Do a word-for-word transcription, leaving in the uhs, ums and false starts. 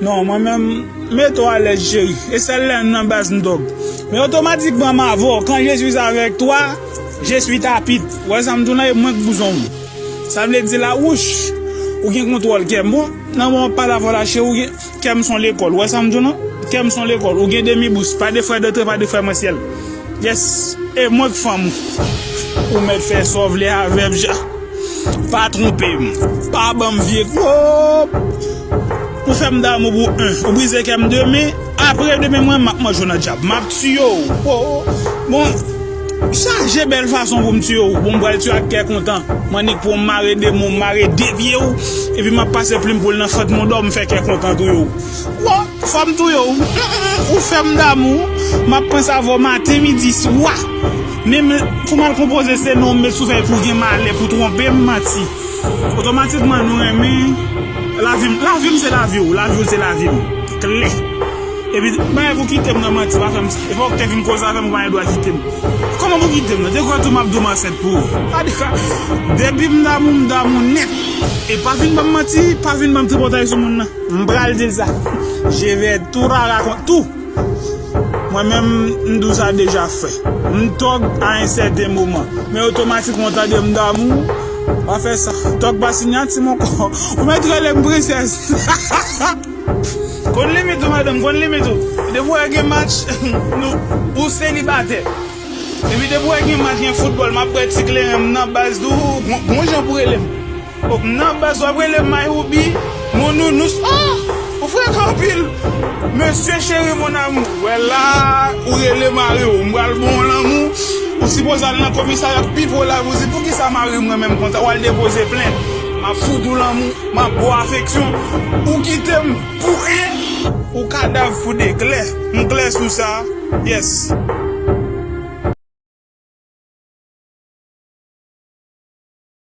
Non, mwen menm, mete w alèz, cheri. E sèl lè n nan baz m tòg. Men otomatikman m avè w. Quand je suis avec toi, je suis tapit. Ou wè sa m di w lan, e mwen k bouzon w. Sa vle di la, wouch, ou gen kontwòl kè m. Bon, nan moman m ap pale avè w la, cheri, ou gen, kè m s on lekòl. Ou wè sa m di w lan? Kè m s on lekòl. Ou gen demi bous. Pas de frères d'entrée, pas de frères mensuels. Yes, e mwen k fanm ou. Ou mèt fè sa w vle avè m, ja. Pa twonpe m. Pa ban m vye kòb. Ou fè m damou pou en. Ou brize kè m demen. Apre demen, mwen, m ap manje w nan dyab. M ap tiye w. Oh, bon, chaje bèl fason pou m tiye w. Bon, m pral tiye w ak kè kontan. M annik pou m mare de men w, mare de pye w. Epi m ap pase plim pou l nan fant mouda w, m fè kè kontan touye w. Bon, fò m touye w. Ou fè m damou. M ap panse avè w maten, midi, swa. Menm pou m al konpoze se non m met sou fèy pou gen malè, pou twonpe m, manti. Otomatikman, nou renmen. Lavi m, lavi m se lavi w, lavi w se lavi m. Klè. Epi, bagay pou kite m nan manti, pa fè m sa. E fòk te vin koze avè m, ou pa gen dwa kite m. Kòman pou kite m nan? Te kwè tou m ap di w m ansent pou ou. Pa de ka. Depi m damou, m damou nèt. E pa vin ban m manti, pa vin ban m tripotay sou moun nan. M pral di l sa. Je vais tout raconter, tout. Mwen menm, m di w sa deja, frè. M tòg a en sèten moman. Men otomatikman, w tande m damou, pa fè sa. Tòg pa siyati, mon kò. Ou mèt rele m prensès. Konn limit ou, madanm, konn limit ou. Depi w wè gen match, nou, ou selibatè. Epi depi w wè gen match, gen foutbòl, m ap bwè ti kleren m nan baz tou, gon, gon jan pou rele m. O, m nan baz, w ap rele m My Hubby, mon nounours. Ah! Ou frekan anpil. Mesye cheri, mon amour. Wè la, ou rele mari w. M pral ba w lanmou. Ou sipoze al nan komisarya pi pre la, pou di, poukisa mari m renmen m konsa? W al depoze plent. M ap fout ou lanmou, m ap ba w afeksyon. Ou kite m pou en, ou kadav pou de. Klè, m klè sou sa. Yes.